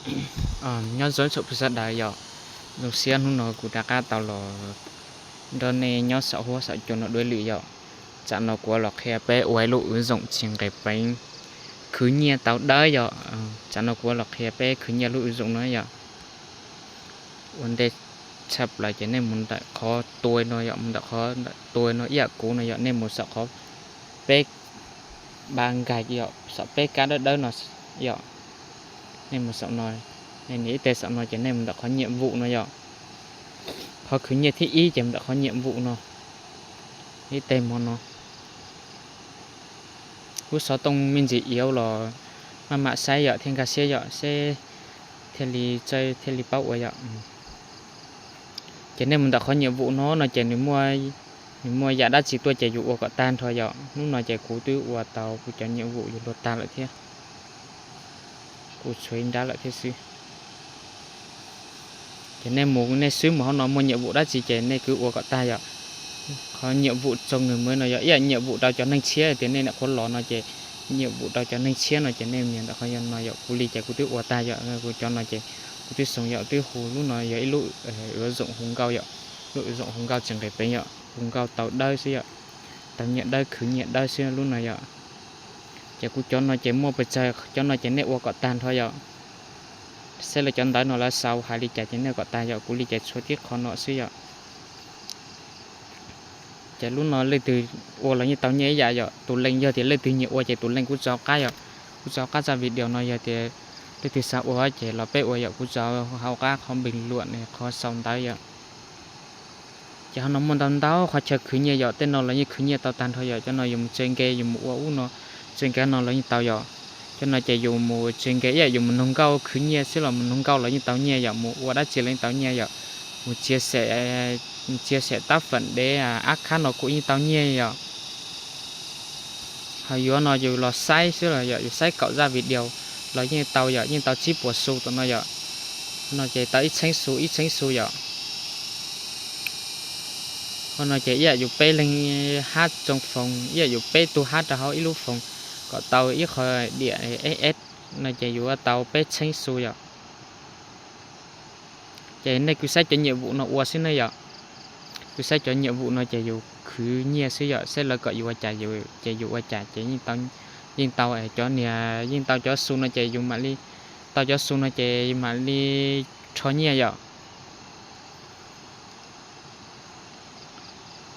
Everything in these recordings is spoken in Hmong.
Nyob zoo tsoom phooj ywg sawv daws yom, zoo siab hnub no kuv rov qab tau los nrog nej nyob saum huab saum cua no dua lwm yom. Tsam no kuv los qhia peb ua ib lub wb zoom tsis nqis peev, khwv nyiaj tau dawb yom. Tsam no kuv los qhia peb khwv nyiaj lub wb zoom no yom. Ua ntej tshaj plaws ces nej mus ntawm qhov tua no yom, mus ntawm qhov tua no ib yam kuv no yom, nej mus saum qhov peb ba nkag yom, saum peb kab dawb dawb no yom. Nej mus saum no, nej nias ib teg saum no ces nej mus ntawm qhov nyiam vum no yom. Qhov khwv nyiaj thib ib ces mus ntawm qhov nyiam vum no, ib teg mo no. Lub xov tooj me ntsis iab los maj mam saib yom, thiaj nkag siab yom, seb thiaj li txawj thiaj li paub ua yom. Ces nej mus ntawm qhov nyiam vum no no ces nws muaj yam dab tsi tuaj ces yus ua kom tag nrho yom. Hnub no ces kuv twb ua tau kuv cov nyiam vum yus luag tag lawm thiab, kuv tshuav ib nrab lawm thiab xwb. Ces nej mus nej swb mus hauv no muaj nyiam vum dab tsi ces nej kwv ua kom tag yom. Qhov nyiam vum txog nws mus no yog ib yam nyiam vum rau cov neeg tshiab tias nej nyuam qhuav los no ces nyiam vum rau cov neeg tshiab no ces nej nias ntawm qhov no yom. Kuv li ces kuv twb ua tag yom, kuv cov no ces kuv twb xoo yom, twb hu lub no yog ib lub wb zoom hu nkauj yom, lub wb zoom hu nkauj tsis nqis peev yom, hu nkauj tau dawb xwb yom, tau nyiaj dawb khwv nyiaj dawb xwb lub no yom. Ces kuv cov no ces muaj pes tsawg, cov no ces nej ua kom tag nrho yom. Seb lawv cov ntawv no lawv sau hais li cas ces nej kom tag yom, kuv li ces tshuav tib qho no xwb yom. Ces lub no leej twg ua los yeej tau nyiaj ib yam yom, tus leej yog tias leej twg nyiam ua ces tus leej kuj tso qab yom, kuj tso qab txoj video no yog tias leej twg xav ua ces los peb ua yom, kuj tso hauv qab qhov npeeg luam qhov sau ntawv yom. Ces hauv no muaj ntau ntau qhov chaw khwv nyiaj yom, tej no los yeej khwv nyiaj tau tag nrho yom, cov no yus mus tsw nkev yus mus ua ub no, tsw nkev no los yeej tau yom. Cov no ces yus mus tsw nkev ib yam yus mus noog nkauj khwv nyiaj xwb los mus noog nkauj los yeej tau nyiaj yom, mus ua dab tsi los yeej tau nyiaj yom, mus tsia xam tab feem dev ab khab no kuj yeej tau nyiaj yom. Ho yuav no yus los saib xwb los yom, yus saib kaum zaj video los yeej tau yom, yeej tau tsib puas xu tom no yom. No ces tau ib txheeb xu ib txheeb xu yom. Ho no ces ib yam yus peb leeg hab tsoo foos, ib yam yus peb tug hab rau hauv ib lub foos kom tau ib qho diam es no ces yus tau peb txheeb xu yom. Ces nej kuj saib cov nyiam vum no ua xwb ne yom. Kuj saib cov nyiam vum no ces yus khwv nyiaj xwb yom, saib lawv kom yus ua cas ces yus ua cas ces yeej tau, cov niag yeej tau cov xu no ces yus mam li, tau cov xu no ces yus mam li rho nyiaj yom.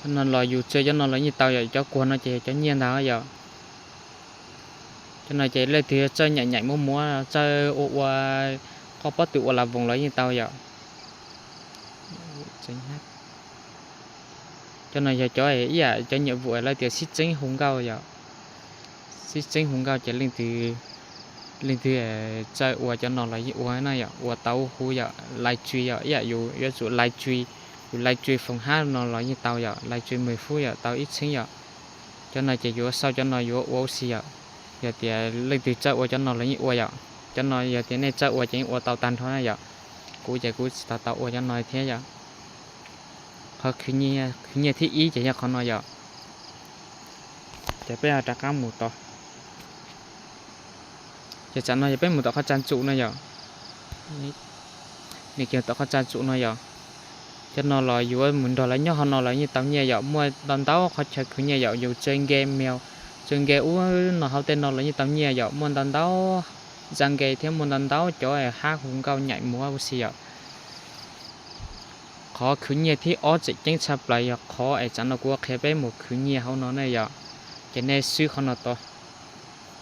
No los yus tsw cov no los yeej tau yom, cov kuag no ces yog cov nyiaj ntag yom. Cov no ces leej twg txawj nyaim nyaim muab muab txawj ua ua qoj pob tw ua las voos los yeej tau yom. Cov no yog cov ib yam cov nyiam vum lawv tias sib txeeb hu nkauj yom. Sib txeeb hu nkauj ces leej twg txawj ua cov no los yeej ua na yom, ua tau huv yom, live stream yom, ib yam yus yuav tsum live stream, yus live stream foom hab no los yeej tau yom, live stream mười phút yom, tau ib txheeb yom. Cov no ces yuav sau cov no yuav ua ub si yom. Yog tias leej twg txawj ua cov no los yeej ua yom. Cov no yog tias nej txawj ua ces yeej ua tau tag nrho na yom. Kuv ces kuv tsis tau tau ua cov no thiab yom. Qhov khwv nyiaj thib ib ces yog qhov no yom. Ces peb rov qab mus tod. Ces tsam no yog peb mus tom qhov tsa tsum no yom. Nws kiag tom qhov tsa tsum no yom. Cov no los yuav mus nrog lawv nyob hauv no los yeej tau nyiaj yom, muaj ntau ntau qhov chaw khwv nyiaj yom, yus tsw nkev mèo, tsw nkev ub no hauv tej no los yeej tau nyiaj yom, muaj ntau ntau tsa nkev thiab muaj ntau ntau cov hab hu nkauj nyaim muag ub si yom. Qhov khwv nyiaj thib ob tseem ceeb tshaj plaws yog qhov es tsam no kuv qhia peb mus khwv nyiaj hauv no ne yom. Ces nej swb qhov no tod,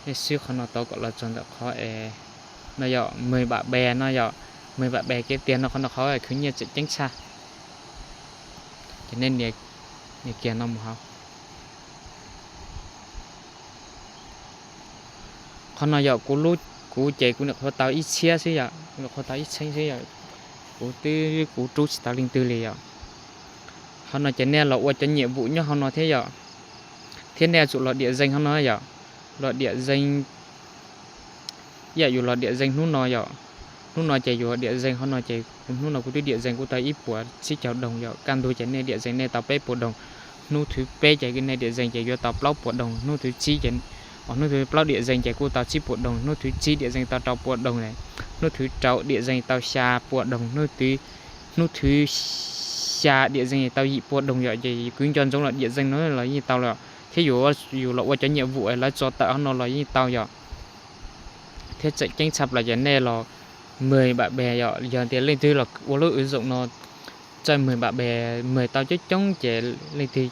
nej swb qhov no tod kom los txog ntawm qhov es no yom, mười bạn bè no yom, mười bạn bè kiếm tiền no, qhov no qhov khwv nyiaj tseem ceeb tshaj. Ces nej nias kiag no mus hauv. Qhov no yog kuv lub, kuv ces kuv nyuam qhuav tau ib txhiab xwb yom, kuv nyuam qhuav tau ib txheeb xwb yom, kuv twb kuv rub tsis tau leej twg li yom. Qhov no ces nej los ua cov nyiam vum nyob hauv no thiab yom, thiab nej yuav tsum los điểm danh hauv no yom, los điểm danh, ib yam yus los điểm danh hnub no yom, hnub no ces yus điểm danh hauv no ces hnub no kuv twb điểm danh kuv tau ib puas tsib caug đồng yom, kaj ntug ces nej điểm danh nej tau peb puas đồng, hnub thứ peb ces nej điểm danh ces yuav tau plaub puas đồng, hnub thứ tsib ces, hnub thứ plaub điểm danh ces kuj tau tsib puas đồng, hnub thứ tsib điểm danh tau rau puas đồng ne. Hnub thwv rau diam zees tau xya pua doog, hnub thwv, hnub thwv xya diam zees tau yim pua doog yom. Ces kuv nco ntsoov los diam zees no los yeej tau lawm, thiab yus, yus los ua cov nyiam vum lawv tso tawm hauv no los yeej tau yom. Thiab tseem ceeb tshaj plaws ces nej los mời bạn bè yom, yog tias leej twg los ua lub ứng dụng no txawj mời bạn bè, mời tau coob coob ces leej twg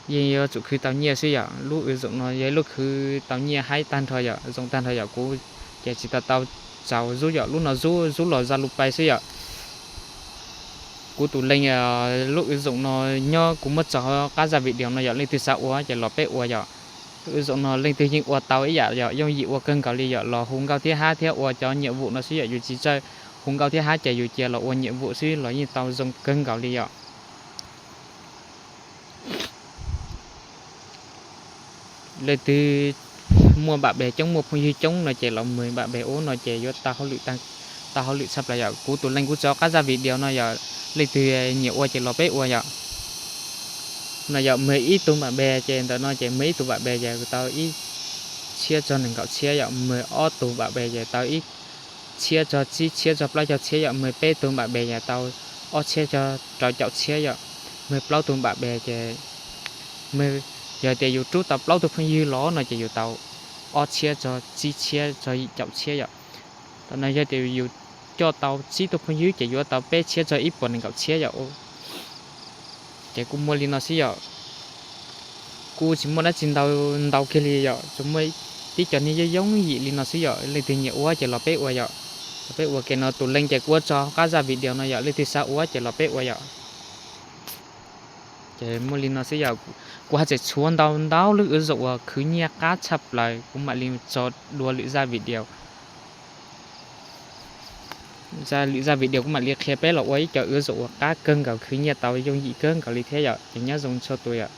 yeej yuav tsum khwv tau nyiaj xwb yom. Lub ứng dụng no yog ib lub khwv tau nyiaj haib tag nrho yom, zoo tag nrho yom. Kuv ces tsis tau tau txaus Zub yom, lub no Zub, Zub los Zalo Pay xwb yom. Kuv tus link lub ứng dụng no nyob kuv muab tso qab zaj video no yom, leej twg xav ua ces los peb ua yom. Lub ứng dụng no leej twg yeej ua tau ib yam yom, yooj yim ua kawg nkaus li yom, los hu nkauj thiab hab thiab ua cov nyiam vum no xwb yom, yus tsis txawj hu nkauj thiab hab ces yus cia los ua nyiam vum xwb los yeej tau zoo kawg nkaus li yom. Leej twg muaj bạn bè coob, muaj phooj ywg coob no ces los mời bạn bè ub no ces yuav tau hauj lwm tshaj plaws yom. Kuv tus link kuv tso qab zaj video no yom, leej twg nyiam ua ces los peb ua yom. No yog mời ib tug bạn bè ces ntawm no ces mời ib tug bạn bè ces tau ib txhiab txog nees nkaum txhiab yom, mời ob tug bạn bè ces tau ib txhiab txog tsib txhiab txog plaub caug txhiab yom, mời peb tug bạn bè ces tau ob txhiab txog rau caum txhiab yom, mời plaub tug bạn bè ces, yog tias yus rub tau plaub tug phooj ywg los no ces yus tau ob txhiab txog tsib txhiab txog caum txhiab yom. Tam no yog tias yus coj tau tsib tug phooj ywg ces yuav tau peb txhiab txog ib puas nees nkaum txhiab yom. Ces kuj muaj li no xwb yom. Kuj tsis muaj dab tsi ntau, ntau kiag li yom, tsuas muaj tib co niag yooj yooj yim li no xwb yom. Leej twg nyiam ua ces los peb ua yom. Los peb ua ke no, tus link ces kuv ua tso qab zaj video no yom, leej twg xav ua ces los peb ua yom. Ces muaj li no xwb yom. Kuv haj tseem tshuav ntau ntau lub ứng dụng uas khwv nyiaj qab tshaj plaws, kuv mam li tso dua lwm zaj video. Lwm zaj video kuv mam li qhia peb los ua ib co ứng dụng uas qab kawg nkaus, khwv nyiaj tau yooj yim kawg nkaus li thiab yom. Ces nyob zoo txhua tus yom.